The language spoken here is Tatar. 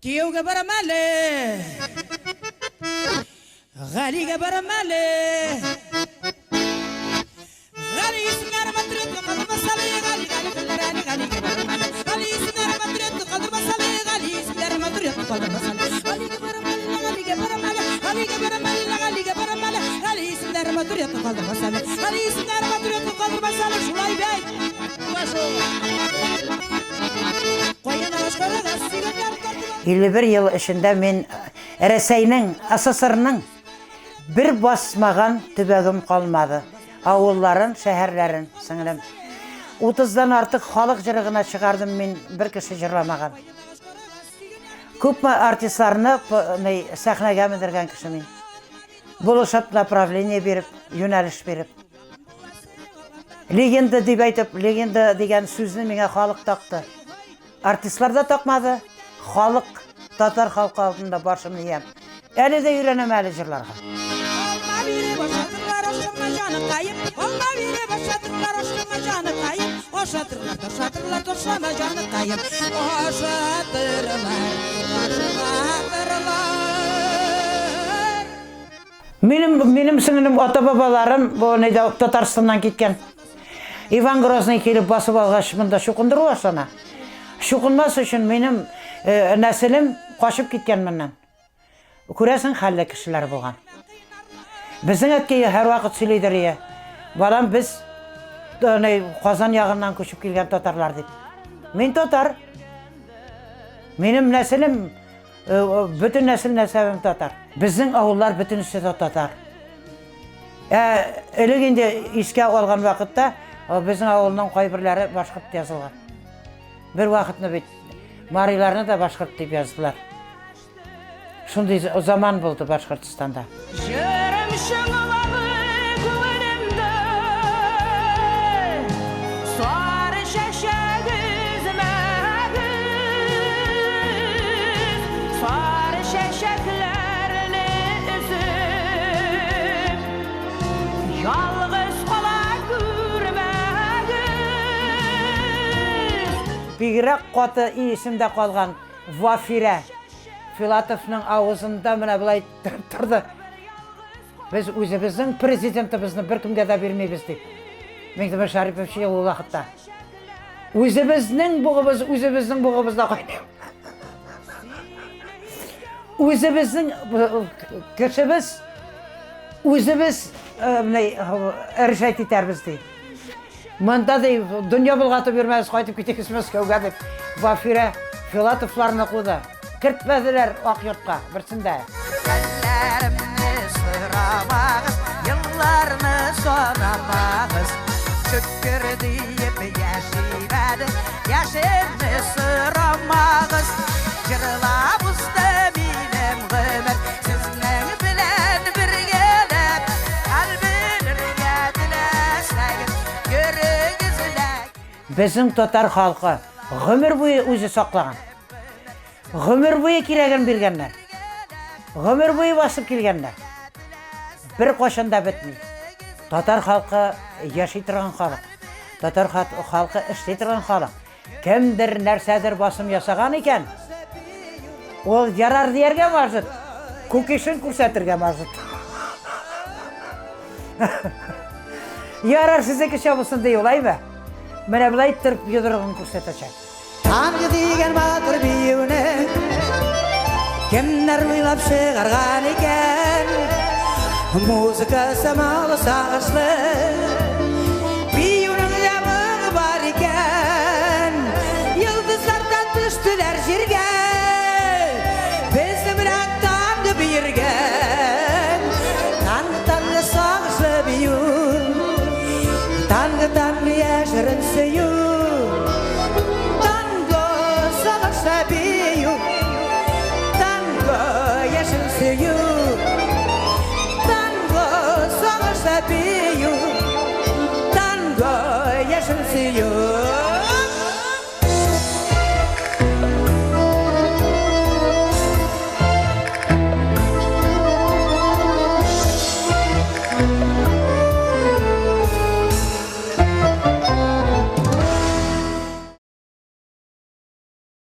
Кияүгә барам әле. Галигә барам әле. Гали исемнәре матур калдырмас әле, Гали, Гали көннәр әле, Галигә барам әле. Гали исемнәре матур калдырмас әле, Гали исемнәре матур калдырмас әле. Галигә барам әле, Галигә барам әле, Галигә барам әле, Галигә барам әле. Гали исемнәре матур калдырмас әле. Гали исемнәре матур калдырмас әле. Шулай бит. Каян агач карагыз, сөйгәннәр тартып. 51 ел эчендә мин Рәсәйнең, СССРның бер басмаган төбәгем калмады. Авылларын, шәһәрләрен, сеңлем. 30-дан артык халык җыры гына чыгардым мин, бер кеше җырламаган. Күпме артистларны сәхнәгә мендергән кеше мин. Булышып, направление биреп, юнәлеш биреп. Легенда дип әйтеп, легенда дигән сүзне миңа халык такты. Артистлар да такмады, халык, татар халкы алдында башымны иям. Әле дә өйрәнәм әле җырларга. Алма биреп ашатырлар ашкынма җаныкаем, алма биреп ашатырлар ашкынма җаныкаем, ашатырлар, ташатырлар, ташлама җаныкаем, ашатырлар, ташатырлар. Минем сеңлем ата-бабаларым бу нидә Татарстаннан киткән. Иван Грозный килеп басып алгач, монда чукындыру башлана. Чукынмас өчен минем нәселем качып киткән моннан. Күрәсең, хәлле кешеләр булган. Безнең әткәй һәрвакыт сөйлидер ие. Балам, без Казан ягыннан күчеп килгән татарлар дип. Мин татар. Минем нәселем, бөтен нәсел нәсәбем татар. Безнең авыллар бөтенесе дә татар. Ә элек инде искә алган вакытта безнең авылның кайберләре башкорт язылган. Бер вакытны бит мариларны да башкорт дип яздылар. Шундый заман булды Башкортстанда. Җырым чыңлады күңелемдә, сары чәчәк өзмәгез, сары чәчәкләрне өзеп, ялгыз кала күрмәгез. Бигрәк каты исемдә калган Вафирә Филатовның авызында менә болай иттереп торды. Без үзебезнең президентыбызны беркемгә дә бирмибез дип. Миңтимер Шәрипович ул вакытта. Үзебезнең бугыбыз үзебезнең бугыбызда кайный. Үзебезнең кешебез үзебез менә решать итәрбез ди. Монда ди, дөнья болгатып йөрмәгез, кайтып китегез Мәскәүгә дип, Вафирә Филатовларны куды. Кертмәделәр Ак йортка берсен дә. Хәлләремне сорамагыз, елларны санамагыз. Шөкер диеп яшим әле, яшемне сорамагыз. Җырлап узды минем гомер, сезнең белән бергәләп. Хәл белергә теләсәгез, йөрегез лә. Безнең татар халкы гомер буе үзе саклаган. Гомер буе кирәген биргәннәр. Гомер буе басып килгәннәр. Бер кашын да бетми. Татар халкы яши торган халык. Татар халкы эшли торган халык. Кемдер нәрсәдер басым ясаган икән, ул ярар дияргә может, кукишен күрсәтергә может. Ярар, сезнекечә булсын ди ул, әйме? Менә болай иттереп йодрыгын күрсәтәчәк. Танго дигән матур биюне кемнәр уйлап чыгарган икән? Музыкасы моңлы, сагышлы, биюнең дә моңы бар икән. Йолдызлар да төштеләр җиргә, безнең белән танго биергә. Танго, танго, сагышлы бию, танго, танго, яшерен сөю. Танго, сагышлы бию.